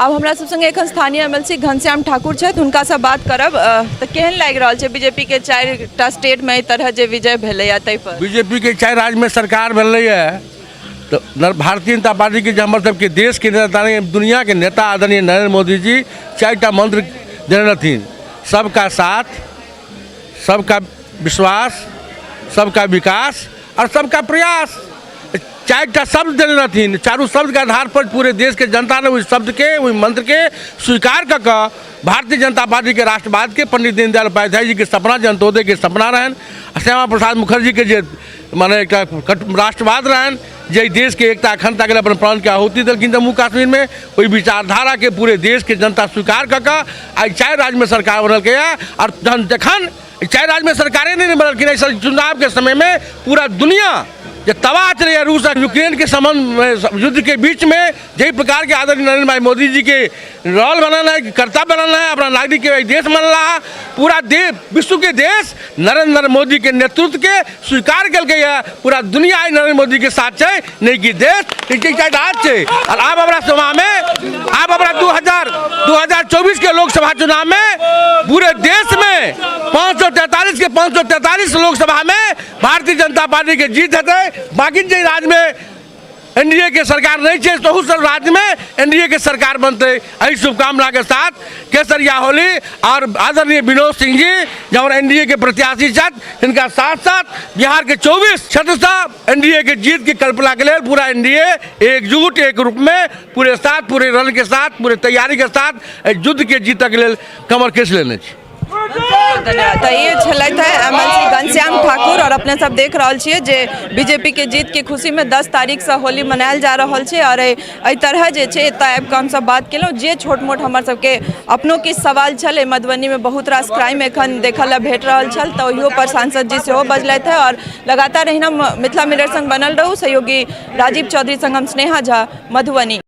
आब हमरा सब संगे एखन स्थानीय एमएलसी घनश्याम ठाकुर छथि, हुनकासँ बात करब। तऽ केहन लागि रहल छै बीजेपी के 4टा स्टेटमे एहि तरह जे विजय भेलैए ताहि पर? बीजेपी के 4 राज्यमे सरकार भेलैए तऽ भारतीय जनता पार्टीके जे हमर सबके देशके नेता, दुनियाके नेता आदरणीय नरेंद्र मोदी जी 4टा मंत्र देने रहथिन, सबका साथ, सबका विश्वास, सबका विकास और सबका प्रयास। 4टा शब्द देने रहथिन, चारू शब्दके आधार पर पूरे देशके जनता ने ओहि शब्दके, ओहि मंत्रके स्वीकार कऽ कऽ भारतीय जनता पार्टीके राष्ट्रवादके, पंडित दीनदयाल उपाध्याय जीके सपना, जे अंत्योदयके सपना रहनि, आ श्यामा प्रसाद मुखर्जीके जे माने एकटा राष्ट्रवाद रहनि, जे देशके एकता अखंडताके लेल अपन प्राणके आहुति देलखिन जम्मू कश्मीरमे, ओहि विचारधाराके पूरे देशके जनता स्वीकार कऽ कऽ आइ 4 राज्यमे सरकार बनलकैए। आओर जहन जखन 4 राज्यमे सरकारे नहि बनलखिन, एहि चुनावके समयमे पूरा दुनिया जे तबाह चलैए रूस आ यूक्रेनके संबंधमे युद्धके बीचमे, जाहि प्रकारके आदरणीय नरेंद्र भाई मोदी जीके रोल बनल है, कर्तव्य बनल है, अपना नागरिकके देश बनल है, पूरा देश, विश्वके देश नरेंद्र मोदीके नेतृत्वके स्वीकार केलकैए। पूरा दुनिया आइ नरेंद्र मोदीके साथ छै, नहि कि देश, राज्य छै। आओर आब हमरा सभामे, आब हमरा 2024 के लोकसभा चुनावमे पूरे देशमे 543 के 543 लोकसभामे भारतीय जनता पार्टीके जीत हेतै। बाकी जे राज्यमे एनडीए के सरकार नहीं छै, तहु सब राज्यमे एनडीए के सरकार बनतै। एहि शुभकामनाके साथ केसरिया होली और आदरणीय विनोद सिंह जी जे हमर एनडीए के प्रत्याशी छथि, हिनका साथ साथ बिहार के 24 क्षेत्रसँ एनडीए के जीत के कल्पना के लेल पूरा एनडीए एकजुट एक रूप में पूरे साथ, पूरे रण के साथ, पूरे तैयारी के साथ एहि युद्ध के जीतक लेल कमर कस लेने छी। धन्यवाद। तऽ ई छलथि है एमएलसी घनश्याम ठाकुर। और अपने सब देख रहल छियै जे बीजेपी के जीत के खुशी में 10 तारीखसँ होली मनायल जा रहल छै। और एहि तरह जे छै एतऽ आबि कऽ हमसब बात केलहुँ, जे छोट मोट हमर सबके अपनो किछु सवाल छल। मधुबनीमे बहुत रास क्राइम एखन देखऽ लए भेट रहल छल, तऽ ओहियो पर सांसद जी सेहो बजलथि है। और लगातार एहिना मिथिला मिरर संग बनल रहू। सहयोगी राजीव चौधरी संग हम स्नेहा झा, मधुबनी।